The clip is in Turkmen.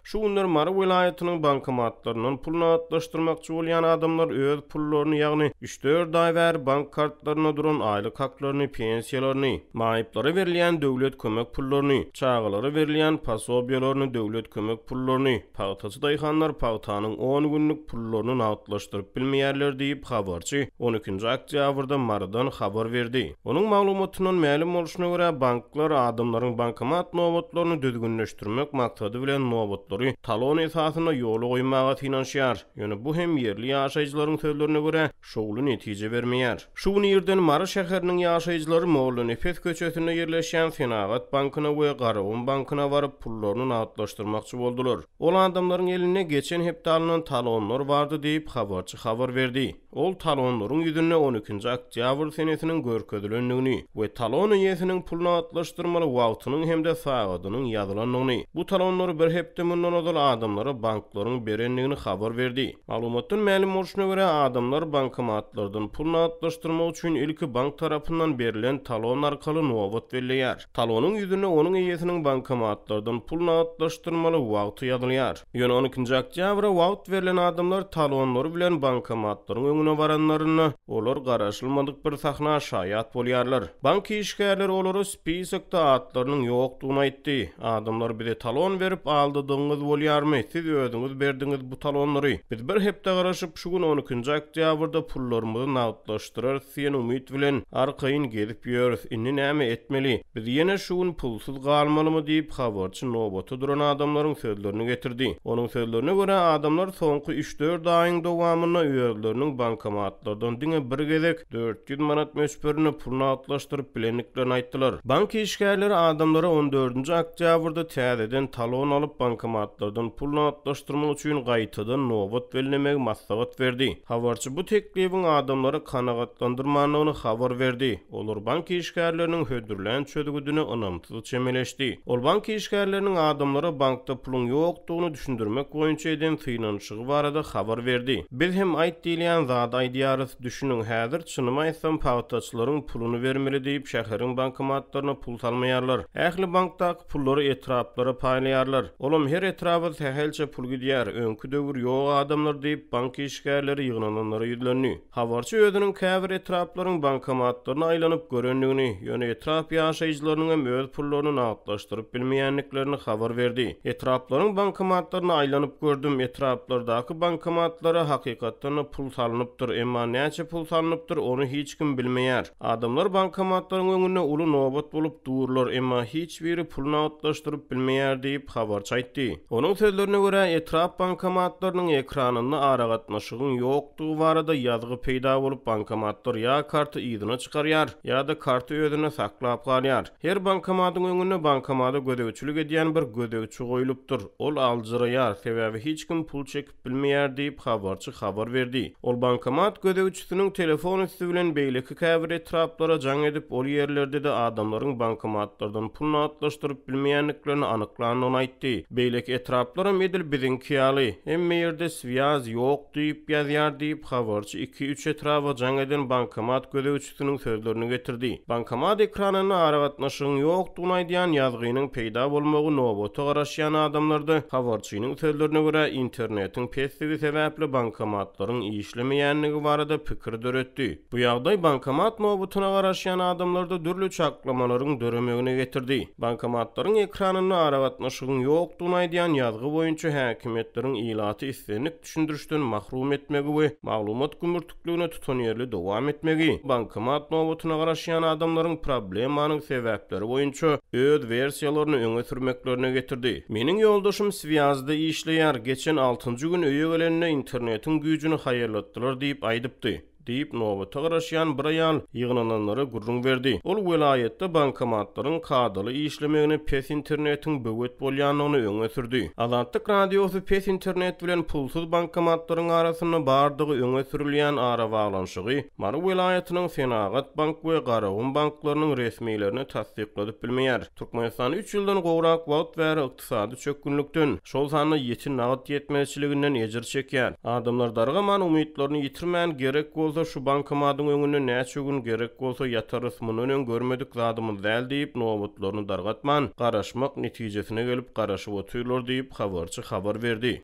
Şu günler Mary welaýatynyň bankomatlaryndan pul nagtlaşdyrmakçy bolýan adamlar öz pullaryny, ýagny üç-dört aý bäri bank kartlarynda duran aýlyk haklaryny, pensiýalaryny, maýyplara berilýän döwlet kömek pullaryny, çagalara berilýän posobiýalaryny, döwlet kömek pullaryny, pagtaçy daýhanlar pagtanyň on günlük pullaryny nagtlaşdyryp bilmeýärler diýip, habarçy on ikinji oktýabrda Marydan habar berdi. Onuň maglumatyndan mälim bolşuna görä, banklar adamlaryň bankomat nobatlaryny düzgünleşdirmek maksady bilen nobatlary talon esasynda ýola goýmaga synanyşýar. Ýöne bu hem ýerli ýaşaýjylaryň sözlerine görä, şowly netije bermeýär. Şu gün irden Mary şäheriniň ýaşaýjylary Mollanepes köçesinde ýerleşýän Senagat bankyna we Garagum bankyna baryp, pullaryny nagtlaşdyrmakçy boldular. Ol adamlaryň elinde geçen hepde alnan talonlar bardy diýip, habarçy habar berdi. Ol talonlaryň ýüzünde on ikinji oktýabr senesiniň görkezilendigini we talon eýesiniň pul nagtlaşdyrmaly wagtynyň hem-de sagadynyň ýazylandygyny, bu talonlary bir hepde mundan ozal adamlara banklaryň berendigini habar berdi. Maglumatdan mälim bolşuna görä, adamlar bankomatlardan pul nagtlaşdyrmak üçin ilki bank tarapyndan berlen talon arkaly nobat belleýär. Talonyň ýüzünde onuň eýesiniň bankomatlardan pul nagtlaşdyrmaly wagty ýazylýar. Ýöne on ikinji oktýabra wagt berlen adamlar talonlary bilen bankomatlaryň öňüne baranlarynda, olar garaşylmadyk bir sahna şaýat bolýarlar. Bank işgärleri olara spisokda atlarynyň ýokdugyny aýtdy. Adamlar bize talon berip aldadygyňyz bolýarmy, siz özüňiz berdiňiz bu talonlary. Biz bir hepde garaşyp, şu gün on ikinji oktýabrda pullarymyzy nagtlaşdyrarys diýen umyt bilen arkaýyn gezip ýörüs, indi näme etmeli, biz ýene şu gün pulsuz galmalymy diýip, habarçy nobata duran adamlaryň sözlerini getirdi. Onuň sözlerine görä, adamlar soňky üç-dört aýyň dowamynda özleriniň bankomatlardan diňe bir gezek 400 manat möçberinde pul nagtlaşdyryp bilendiklerini aýtdylar. Bank işgärleri adamlara on dördünji oktýabrda täzeden talon alyp, bankomatlardan pul nagtlaşdyrmak üçin gaýtadan nobat bellemegi maslahat berdi. Habarçy bu teklibiň adamlary kanagatlandyrmandygyny habar berdi. Olar bank işgärleriniň hödürlän çözgüdine ynamsyz çemeleşdi. Ol bank işgärleriniň adamlara bankda puluň ýokdugyny düşündirmek boýunça eden synanyşygy barada habar berdi. Biz hem aýt diýilýän zady aýdýarys, düşüniň, häzir çynymy aýtsam pagtaçylaryň puluny bermeli diýip şäheriň bankomatlaryna pul salmaýarlar. Ähli bankdaky pullary etraplara paýlaýarlar. Olam her etraba sähelçe pul gidýär, öňki döwür ýok adamlar diýip, bank işgärleri ýygnananlara ýüzlendi. Habarçy özüniň käbir etraplaryň bankomatlaryna aýlanyp görendigini, ýöne etrap ýaşaýjylarynyň hem öz pullaryny nagtlaşdyryp bilmeýändiklerini habar berdi. Etraplaryň bankomatlaryna aýlanyp gördüm, etraplardaky bankomatlara hakykatdan-da pul salnypdyr, emma näçe pul salnypdyr, ony hiç kim bilmeýär. Adamlar bankomatlaryň öňünde uly nobat bolup durlar, emma hiç biri pul nagtlaşdyryp bilmeýär diýip, habarçy aýtdy. Onuň sözlerine görä, etrap bankomatlarynyň ekranynda aragatnaşygyň ýokdugy barada ýazgy peýda bolup, bankomatlar ýa karty yzyna çykarýar, ýa-da karty özünde saklap galýar. Her bankomatyň öňünde bankomata gözegçilik edýän bir gözegçi goýlupdyr. Ol aljyraýar, sebäbi hiç kim pul çekip bilmeýär diýip, habarçy habar berdi. Ol bankomat gözegçisiniň telefon üsti bilen beýleki käbir etraplara jaň edip, ol ýerlerde-de adamlaryň bankomatlardan pul nagtlaşdyryp bilmeýändiklerini anyklandygyny aýtdy. Beýleki etraplaram edil biziňki ýaly, hemme ýerde swýaz ýok diýip ýazýar diýip, habarçy iki-üç etraba jaň eden bankomat gözegçisiniň sözlerini getirdi. Bankomat ekranynda aragatnaşygyň ýokdugyny aýdýan ýazgynyň peýda bolmagy nobata garaşýan adamlarda, habarçynyň sözlerine görä, internetiň pesdigi sebäpli bankomatlaryň işlemeýändigi barada pikir döretdi. Bu ýagdaý bankomat nobatyna garaşýan adamlarda dürli çaklamalaryň döremegine getirdi. Bankomatlaryň ekranynda aragatnaşygyň ýokdugyny aýdýan ýazgy boýunça häkimiýetleriň ilaty islendik düşündirişden mahrum etmegi we maglumat gümürtikligine tutanýerli dowam etmegi, bankomat nobatyna garaşýan adamlaryň problemanyň sebäpleri boýunça öz wersiýalaryny öňe sürmeklerine getirdi. Meniň ýoldaşym swýazda işleýär, geçen altynjy gün öýe gelende internetiň güýjüni haýallatdylar diýip aýdypdy. Diýip, nobata garaşýan bir aýal ýygnananlara gürrüň berdi. Ol welaýatda bankomatlaryň kadaly işlemegine pes internetiň böwet bolýandygyny öňe sürdi. Azatlyk Radiosy pes internet bilen pulsuz bankomatlaryň arasynda bardygy öňe sürülýän arabaglanyşygy Mary welaýatynyň Senagat bank we Garagum banklarynyň resmilerine tassykladyp bilmeýär. Türkmenistan üç ýyldan gowrak wagt bäri ykdysady çökgünlikden, şol sanda ýiti nagt ýetmezçiliginden ejir çekýär. Adamlar dargaman, umytlaryny ýitirmän, gerek bolsa. bolsa şu bankomatyň öňünde näçe gün gerek bolsa ýatarys, mundan öň görmedik zadymyz däl diýip, nobatlaryny dargatman, garaşmak netijesine gelip garaşyp otyrlar diýip, habarçy habar berdi.